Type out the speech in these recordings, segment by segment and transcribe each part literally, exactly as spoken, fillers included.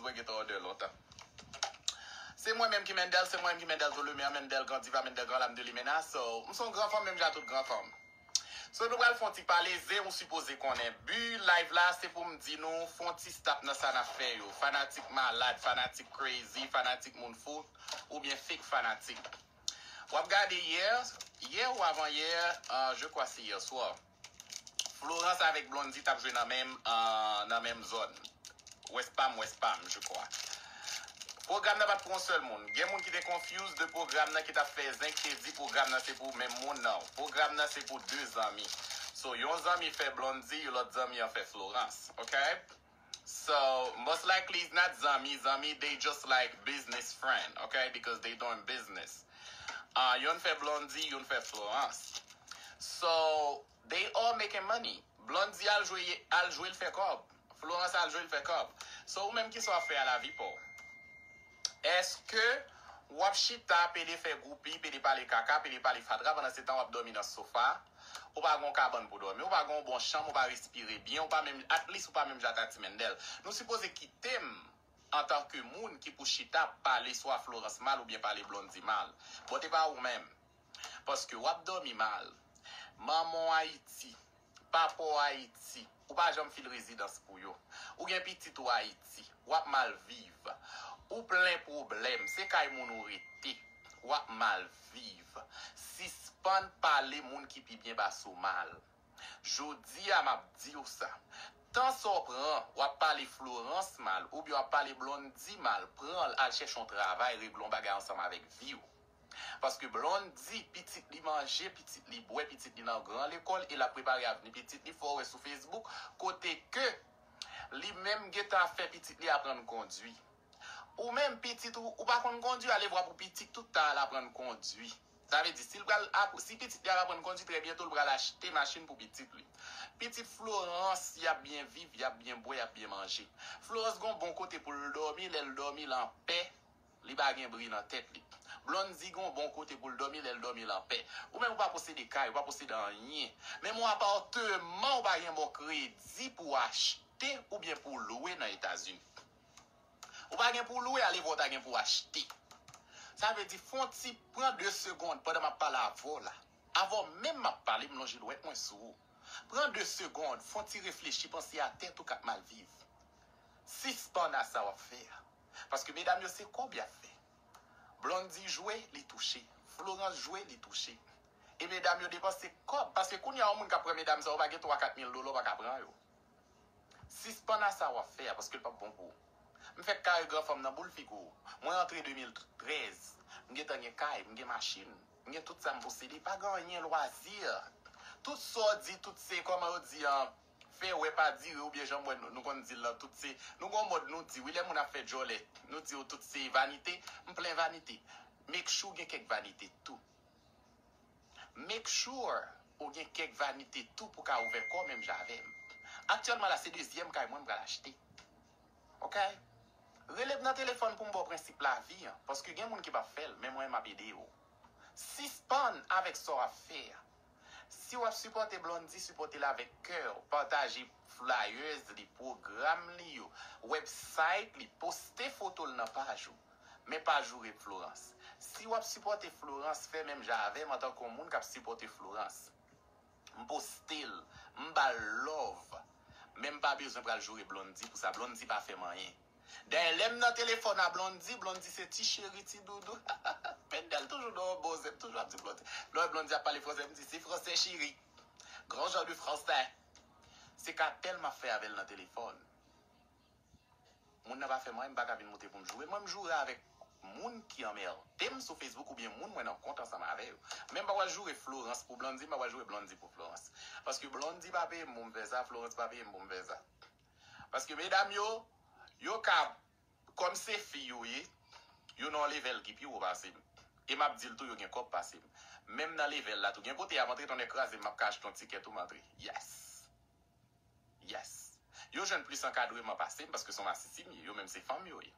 Mwen gentan order lontan. Se mwen menm ki Mendel, se mwen menm ki Mendel Tolomè, Mendel Gran Diva, Mendel Gran Lam de Limena. So, m se yon gran fanm, menm jan tout gran fanm. So, nou pral fè yon ti pale zen, ou sipoze konnen. Bi live la, se pou m di nou, fè yon ti stop nan sa n ap fè yo. Fanatik malad, fanatik crazy, fanatik moun fou, oubyen fake fanatik. W ap gade yè, yè ou avan yè, uh, je crois se yè swa. Florence avèk Blondy t ap jwe nan menm, uh, nan menm zòn. West Palm, West Palm, je crois. Pwogram nan pa t pou yon sèl moun. Gen moun ki te confuse de pwogram nan, ki t ap fè zen, ki te di pwogram nan se pou menm moun nan. Pwogram nan se pou de zanmi. So, yon zanmi fè Blondy, yon lòt zanmi an fè Florence. Ok? So, most likely it's not zanmi. Zanmi, they just like business friend, ok? Because they doing business. Uh, youn fè Blondy, youn fè Florence. So, they all making money. Blondy al jwe, al jwe, l fè kòb. Florence al jwe, l fè kòb. So, ou menm ki sa w ap fè a lavi pa w? Èske w ap chita, pede fè goupi, pede pale kaka, pede pale fatra, pandan se tan w ap dòmi nan sofa? Ou pa gen yon kabann pou dòmi, ou pa gen yon bon chanm, ou pa respire byen, ou pa menm, at least ou pa menm jan ak Tati Mendel. Nou sipoze kite m antanke moun ki pou chita pale swa Florence mal oubyen pale Blondy mal. Bon, e pa ou menm. Paske w ap dòmi mal. Manman w Ayiti, papa w Ayiti, ou pa janm fil rezidans pou yo. Ou gen pitit ou Ayiti, w ap mal viv. Ou plen pwoblèm, se kay moun ou rete, w ap mal viv. Sispann pale moun ki pi byen pase w mal. Jodi a, m ap di w sa. Tan sa w pran, w ap pale Florence mal, oubyen w ap pale Blondy mal, pran l, al chèche yon travay, regle yon bagay ansanm avèk vi w. Paske Blondy, pitit li manje, pitit li bwè, pitit li nan gran lekòl, e l ap prepare avni pitit li, fò w wè sou Facebook, kote ke li menm gentan ap fè pitit li aprann kondwi. Ou menm, pitit ou, ou pa konn kondwi, alevwa pou pitit ou ta al aprann kondwi. Sa vle di, si l pral ap-, si pitit li ap aprann kondwi, trè byento l pral achte machin pou pitit li. Pitit Florence, y ap byen viv, y ap byen bwè, y ap byen manje. Florence gon bon kote pou l dòmi, lè l dòmi, l anpè, li pa gen bri nan tèt li. Blondy gon bon kote pou l dòmi, lè l dòmi, l anpè. Ou menm, ou pa posede kay, ou pa posede anyen. Menm yon apatman, ou pa gen bon kredi pou w achte oubyen pou w lwe nan Etazini. Ou pa gen pou w lwe, alevwa w ta gen pou w achte. Sa vle di, fè yon ti, pran de segonn pandan m ap pale avè w la. Avè w menm m ap pale, m lonje dwèt mwen sou ou. Pran de segonn, fè yon ti reflechi, panse a tèt ou k ap mal viv. Sispann a sa w ap fè a. Paske medam yo se kòb y ap fè. Blondy jwe, li touche. Florence jwe, li touche. E medam yo depanse kòb. Paske kounye a, yon moun k ap pran medam sa yo, pa gen twa kat mil dola, w pa ka pran yo. Sispann a sa w ap fè a, paske l p ap bon pou ou. M fèk kare gran fanm nan boul figi w. Mwen antre de mil trèz. M gentan gen kay, m gen machin, m gen tout sa m posede. Pa gen anyen lwazi. Tout sa w di, tout se, kòman yo di an, fè wè pa dire oubyen jan m wè nou, nou konn di l lan, tout se, nou gon mòd nou di, wi, lè moun ap fè djòlè, nou di yo tout se vanite, m plen vanite. Make sure gen kèk vanite tou. Make sure ou gen kèk vanite tou pou ka ouvè kò w menm jan avè m. Aktyèlman la, se dezyèm kay mwen m pral achte. Ok? Rele m nan telefòn pou m ba w prensip lavi an, paske gen moun ki p ap fè l, men mwen m ap ede w. Sispann avèk sa w ap fè a. Si w ap sipòte Blondy, sipòte l avèk kè w. Pataje flyers li, pwogram li yo, website li, poste foto l nan paj ou. Men pa joure Florence. Si w ap sipòte Florence, fè menm jan avè m antanke yon moun k ap sipòte Florence. M poste l, m ba l love. Men m pa bezwen pral joure Blondy pou sa. Blondy pa fè m anyen. Dayè, lè m nan telefòn a Blondy, Blondy se ti cheri, ti doudou. Mendel toujou nan yon bon zen, m toujou ap di Blondy. Lè Blondy ap pale fransè, m di, se fransè cheri. Gran jan de fransè. Se ka tèlman fè avè l nan telefòn. Moun nan pa fè m anyen, m pa ka vin moute pou m joure. Mwen, m joure avèk moun ki anmède m sou Facebook oubyen moun mwen nan kont ansanm avè yo. Men m pa pral joure Florence pou Blondy, m pa pral joure Blondy pou Florence. Paske Blondy pa peye m pou m fè sa, Florence pa peye m pou m fè sa. Paske medam yo, yo ka, kòm se fi yo ye, yo nan yon level ki pi wo pase m. E m ap di l tou, yo gen kòb pase m. Menm nan level la tou, gen kote y ap antre, tonnè kraze m, m ap ka achte yon tikè tou, m antre. Yes! Yes. Yo jwenn plis ankadreman pase m, paske se yon masisi m ye, yo menm se fanm yo ye.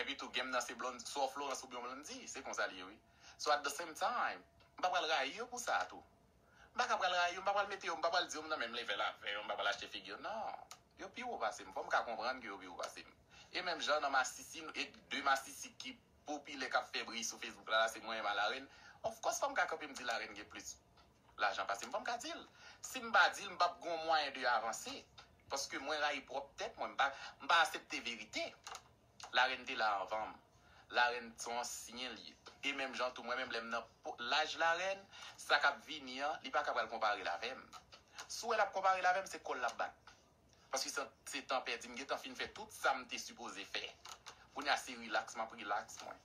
Epi tou, game nan se Blondy, swa Florence oubyen Blondy, se konsa l ye, wi. So at the same time, m pa pral rayi yo pou sa tou. M pa ka pral rayi yo, m pa pral mete yo, m pa pral di yo m nan menm level avè yo, m pa pral achte figi yo. Non. Yo pi wo pase m. Fò m ka konprann ke yo pi wo pase m. E menm jan nan masisi, nou- e de masisi ki popilè k ap fè bri sou Facebook la, la se mwen menm a Larèn. Of course, fò m ka kanpe m di Larèn gen plis lajan pase m. Fò m ka di l. Si m pa di l, m p ap gen yon mwayen de avanse. Paske mwen rayi pwòp tèt mwen, m pa, m pa aksepte verite. Larèn te la anvan m. Larèn se yon ansyen li ye. E menm jan tou, mwen menm lè m nan po- laj Larèn, sa k ap vini an, li pa ka pral konpare l avè m. Si w wè l ap konpare l avè m, se kò l l ap bat. Paske se, se tan pèdi, m gentan fin fè tout sa m te sipoze fè. Kounye a se rilaks m ap rilaks mwen.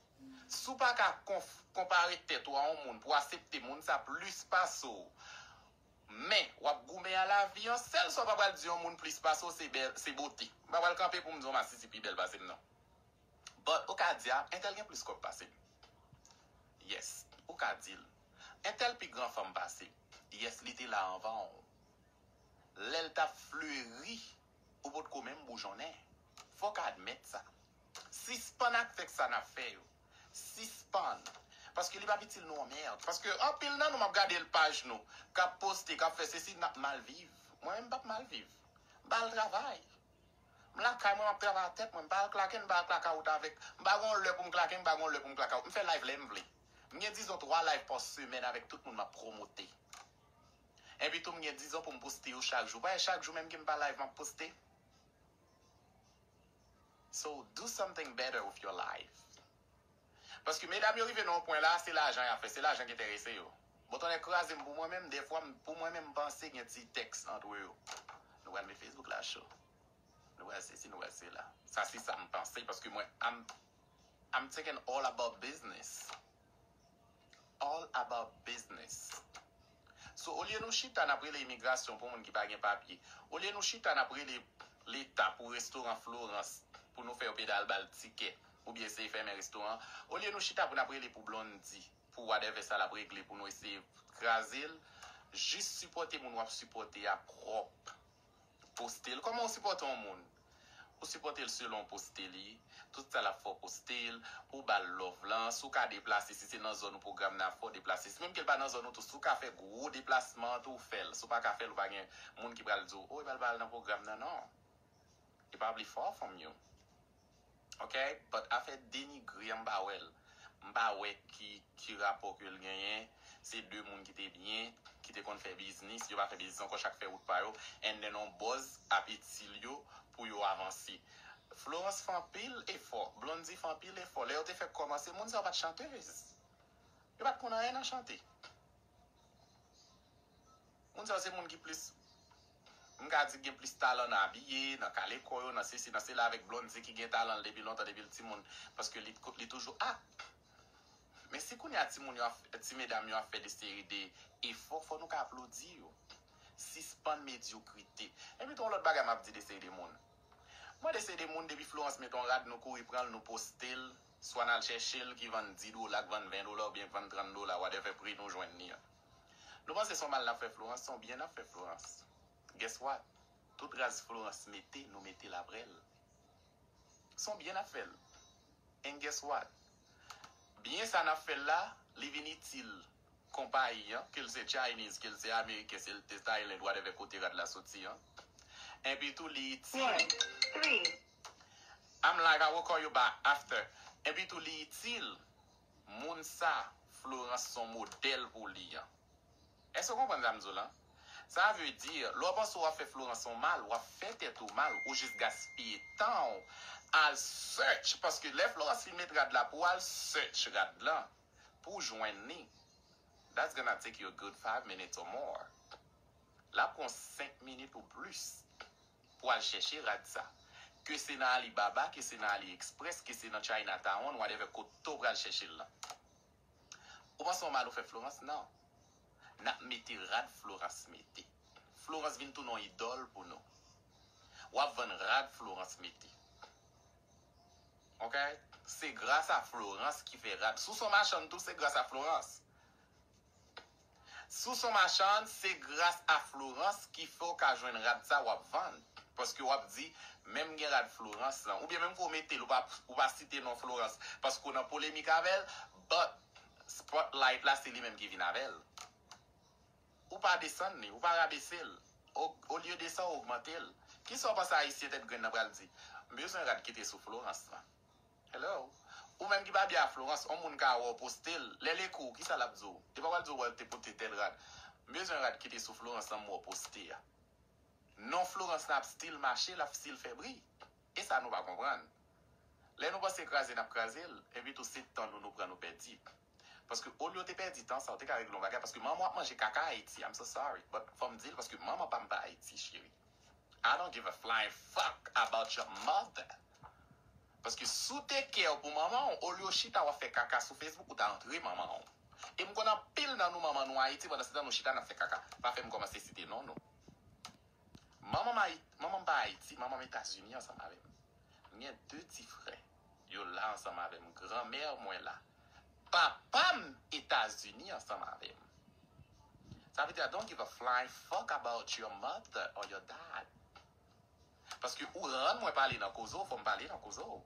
Si w pa ka konf- konpare tèt ou a yon moun pou w aksepte moun sa plis pase w, men w ap goumen a lavi an, sèl sa w pa pral di yon moun plis pase w se bèl, se bote. M pa pral kanpe pou m di yon masisi pi bèl pase m non. But ou ka di a, entèl gen plis kòb pase m. Yes, ou ka di l. Entèl pi gran fanm pase m. Yes, li te la anvan w. Lè l t ap fleri, ou potko menm boujonnen. Fòk admèt sa. Sispann ak fèk sa n ap fè yo. Sispann. Paske li p ap itil nou yon mèd. Paske anpil nan nou m ap gade l paj nou, k ap poste, k ap fè sesi, n ap mal viv. Mwen menm m p ap mal viv. M pa al travay. M lakay mwen, m ap travay a tèt mwen. M pa al klake, m pa al klakawout avèk. M pa gen yon lè pou m klake, m pa gen yon lè pou m klakawout. M fè live lè m vle. M gen dizon twa live pa semèn avèk tout moun m ap pwomote. Epi tou m gen dizon pou m poste yo chak jou. Pa gen chak jou menm ke m pa live m ap poste. So do something better with your life. Paske medam yo rive nan yon pwen la, se lajan y ap fè, se lajan ki enterese yo. Bon, tonnè kraze m pou mwen menm, dèfwa m- pou mwen menm m panse gen ti tèks ant yo. Nou pral met Facebook la cho. Nou pral sesi, nou pral sela. Sa se sa m panse, paske mwen, I'm, I'm thinking all about business. All about business. So, olye nou chita n ap rele imigrasyon pou moun ki pa gen papye, olye nou chita n ap rele Leta pou restoran Florans, pou nou fè yo pede al ba l tikè, oubyen eseye fèmen restoran, olye nou chita pou n ap rele pou Blondy, pou whatever sa l ap regle, pou nou eseye kraze l, jis sipòte moun w ap sipòte a pwòp. Poste l. Kòman w sipòte yon moun? Ou sipòte l selon w poste li. Tout sa l ap fè w poste l. Ou ba l love lan. Si w ka deplase, si se nan zòn ou pwogram nan ap fè w deplase. Si menm ke l pa nan zòn ou tou, si w ka fè gwo deplasman an tou, ou fè l. Si w pa ka fè l, ou pa gen moun ki pral di w, oh, e pa l pral nan pwogram nan, non. E pa bliye far from you. Ok? But afè denigre an, m pa wè l. M pa wè ki, ki rapò ke l genyen. Se de moun ki te byen, ki te konn fè biznis. Yo pa fè biznis ankò, chak fè wout pa yo. And then on bòz ap itil yo pou yo avanse. Florence fè anpil efò. Blondy fè anpil efò. Lè yo te fèk kòmanse, moun sa yo pa t chantez. Yo pa t konn anyen nan chante. Moun sa yo se moun ki plis, m ka di, gen plis talan nan abiye, nan kale kò yo, nan sesi, nan sela, avèk Blondy ki gen talan l depi lontan, depi l timoun, paske li, li toujou ak. Men si kounye a timoun yo ap, ti medam yo ap fè de seri de efò, fò nou ka aplodi yo. Sispann medyokrite. Epi tou yon lòt bagay m ap di de seri de moun. Mwen de seri de moun, depi Florence mete yon rad, nou kouri pran l, nou poste l, swa n al chèche l ki vann dis dola, k vann ven dola, oubyen k vann trant dola, whatever pri nou jwenn li an. Nou panse se yon mal n ap fè Florence, se yon byen n ap fè Florence. Guess what? Tout rad Florence mete, nou mete l apre l. Se yon byen n ap fè l. And guess what? Byen sa n ap fè l la, li vin itil konpayi an, ke l se Chinese, ke l se Ameriken, se l te Thailand, whatever kote rad la soti an. Epi tou li itil. I'm like, I will call you back after. Epi tou li itil moun sa Florence se yon modèl pou li an. Èske w konprann sa m di w lan? Sa vle di, lè w panse w ap fè Florence yon mal, w ap fè tèt ou mal, ou jis gaspiye tan w al search, paske lè Florence fin met rad la pou w al search rad lan, pou w jwenn li, that's gonna take you a good five minutes or more. L ap pran senk minit ou plis pou w al chèche rad sa. Ke se nan Alibaba, ke se nan AliExpress, ke se nan Chinatown, whatever, kote w pral chèche l lan. Ou panse yon mal ou fè Florence? Non. N ap mete rad Florence mete. Florence vin tounen yon idòl pou nou. W ap vann rad Florence mete. Ok? Se gras a Florence ki fè rad. Si w se yon machann tou, se gras a Florence. Si w se yon machann, se gras a Florence ki fè w ka jwenn rad sa w ap vann. Paske w ap di, men m gen rad Florence lan. Oubyen menm ke w mete l, ou pa, ou pa site non Florence. Paske w nan polemik avè l, but spotlight la, se li menm ki vin avè l. Ou pa desann li, ou pa rabese l. O, olye de sa, w ogmante l. Kisa w panse Ayisyen tèt grenn nan pral di? M bezwen rad ki te sou Florence lan. Hello? Ou menm ki pa byen a Florence, yon moun ka wè w poste l. Lè l ekri w, kisa l ap di w? Li pa pral di w wè l te pote tèl rad. M bezwen rad ki te sou Florence lan m wè w poste a. Non Florence lan ap still mache, l ap still fè bri. E sa nou pa konprann. Lè nou panse kraze, n ap kraze l. Epi tou, se tan nou nou pran nou pèdi. Paske olye w te pèdi tan sa, w te ka regle yon bagay. Paske manman w ap manje kaka Ayiti. I'm so sorry. But fò m di l, paske manman pa m pa Ayiti, cheri. I don't give a flying fuck about your mother. Paske si w te care pou manman w, olye w chita w ap fè kaka sou Facebook, ou ta antre manman w. E m konn anpil nan nou manman nou Ayiti, pandan se tan nou chita n ap fè kaka. Pa fè m kòmanse site non nou. Manman m Ayi-, manman m pa Ayiti, manman m Etazini ansanm avè m. M gen de ti frè. Yo la ansanm avè m. Granmè mwen la. Papa m Etazini ansanm avè m. Sa vle di, I don't give a flying fuck about your mother or your dad. Paske ou rann mwen pale nan koze w, fò m pale nan koze w.